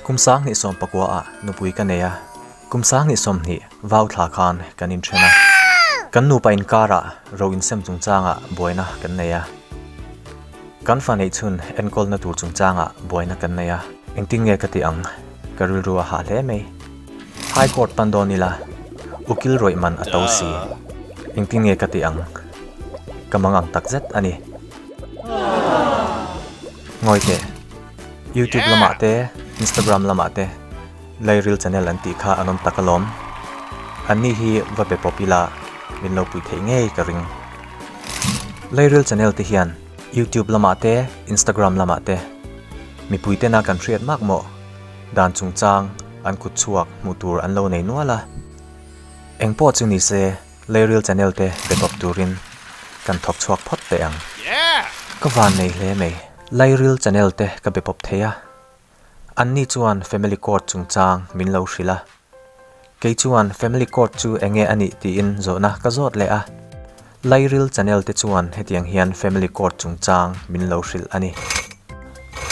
Kum 2019 ah nupui ka nei a, kum 2020 vau thla khan kan inthen a. Kan nupa inkarah ro insem chungchangah buaina kan nei a. Kan fa neih chhun enkawlna tur chungchangah buaina kan nei a. Engtin nge ka tih ang? Ka rilru a hah hle mai. High Court pan dawn ila, ukil rawih man a to si. Engtin nge ka tih ang? Ka mangang takzet a ni. Ngawi teh, YouTube lamah te, Instagram lamah te Lairil channel an tih kha an awm tak alawm. Anni hi va be pawp ila min lo pui theih ngei ka ring. Lairil channel te hian YouTube lamah te, Instagram lamah te mipui tena kan hriat mak maw? Dan chungchang an kut chhuak hmuh tur an lo nei nual a. Engpawh chu ni se Lairil channel te be tawp turin kan thawk chhuak phawt teh ang. Ka van nei hle mai. Lairil channel te ka be pawp thei a. Anni chuan Family Court chungchang min lo hrilh a. Kei chuan Family Court chu enge a nih tiin zawhna ka zawt leh a. Lairil channel te chuan hetiang hian Family Court chungchang min lo hrilh a ni.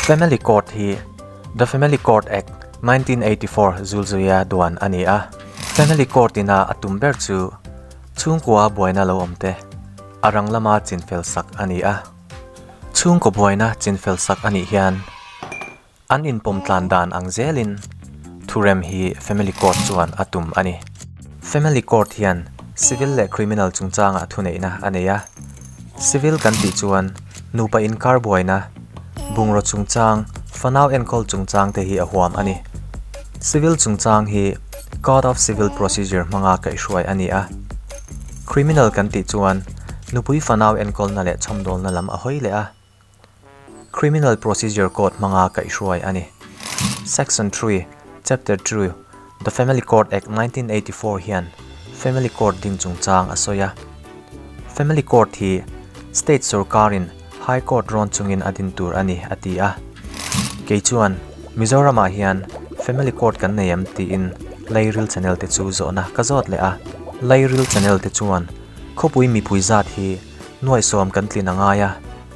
Family Court hi The Family Court Act, 1984 zulzuia duan a ni a. Family Court ina a tum ber chu chhungkua buaina lo awm te a rang lama chinfel sak a ni a. Chhungkaw buaina chinfel sak a nih hian an inpawm tlan dan ang zelin thurem hi Family Court chuan a tum a ni. Family Court hian Civil leh Criminal chungchangah thuneihna a nei a. Civil kan tih chuan nupa inkar buaina, bungraw chungchang, fanau enkawl chungchang te hi a huam a ni. Civil chungchang hi Code of Civil Procedure hmanga kaihhruai a ni a. Criminal kan tih chuan nupui fanau enkawlna leh chhawmdawlna lam a hawi leh a. Criminal Procedure Code hmanga kaihhruai a ni. Section 3, Chapter 2, The Family Court Act 1984 hian Family Court ding chungchang a sawi a. Family Court hi State sorkarin High Court rawn chungin a din tur a ni a ti a. Kei chuan Mizoramah hian Family Court kan nei em tiin Lairil Channel te chu zawhna ka zawt leh a. Lairil Channel te chuan khawpui mipui zat hi nuaihsawm kan tlin a ngai a,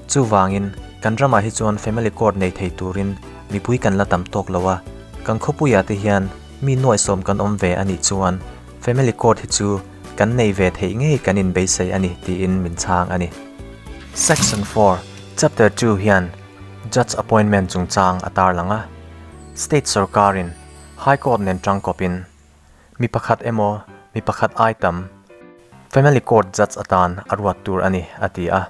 chuvangin kan ramah hi chuan Family Court nei thei turin mipui kan la tam tawk lo a, kan khawpuiah te hian mi nuaihsawm kan awm ve a nih chuan Family Court hi chu kan nei ve theih ngei kan inbeisei a ni tiin min chhang a ni. Section 4, Chapter 2 hian Judge Appointment chungchang a tarlang a, State sorkarin High Court nen tangkawpin mi pakhat emaw mi pakhat ai tam Family Court Judge atan a ruat tur a ni a ti a.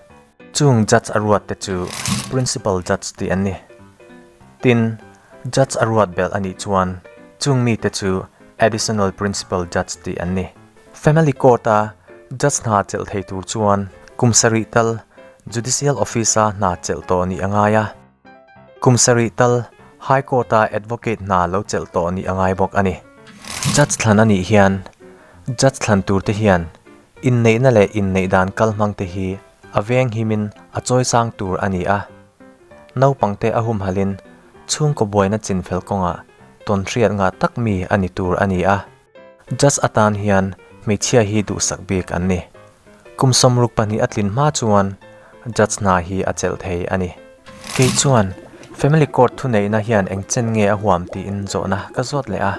Chung Judge a ruat te chu Principal Judge tih an ni. Tin, Judge a ruat belh a nih chuan chung mite chu Additional Principal Judge tih an ni. Family Court-a Judge hna chelh thei tur chuan kum sarih tal Judicial Office-a hna chelh tawh nih a ngai a. Kum sarih tal High Court-a Advocate hna lo chelh tawh nih a ngai bawk a ni. Judge thlan a nih hian Judge thlan tur te hian inneihna leh inneih dan kal hmang te hi a veng himin a chawi sang tur a ni a. Naupangte a humhalhin chhungkaw buaina chinfel kawngah tawnhriat ngah tak mi a ni tur a ni a. Judge atan hian hmeichhia hi duhsak bik an ni. Kum 62 a tlin hma chuan Judge hna hi a chelh thei a ni. Kei chuan Family Court thuneihna hian eng chen nge a huam tiin zawhna ka zawt leh a.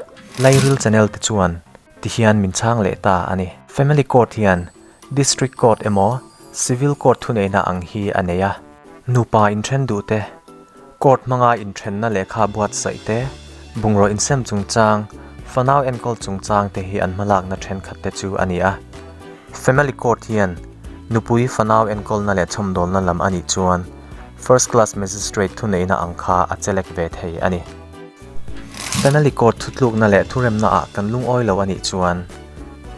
Lairil Channel te chuan ti hian min chhang leh ta a ni. Family Court hian District Court emaw Civil Court thuneihna ang hi a nei a. Nupa inthen duh te, Court hmanga inthenna lehkha buatsaih te, bungraw insem chungchang, fanau enkawl chungchang te hi an hmalakna thenkhat te chu a ni a. Family Court hian nupui fanau enkawlna leh chhawmdawlna lam a nih chuan First Class Magistrate thuneihna ang kha a chelek ve thei a ni. Family Court thutlukna leh thuremna ah kan lungawi lo a nih chuan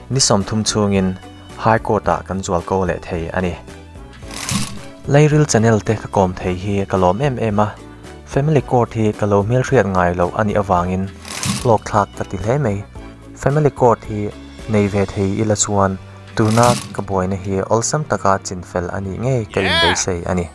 ni 30 chhungin High Court ah kan zual ko leh thei a ni. Lairil channel te ka kawm thei hi ka lawm em em a, Family Court hi ka lo hmelhriat ngai loh a nih avangin hlawk thlak ka ti hle mai. Family Court hi nei ve thei ila chuan tuna ka buaina hi awlsam taka chinfel a nih ngei ka inbeisei a ni.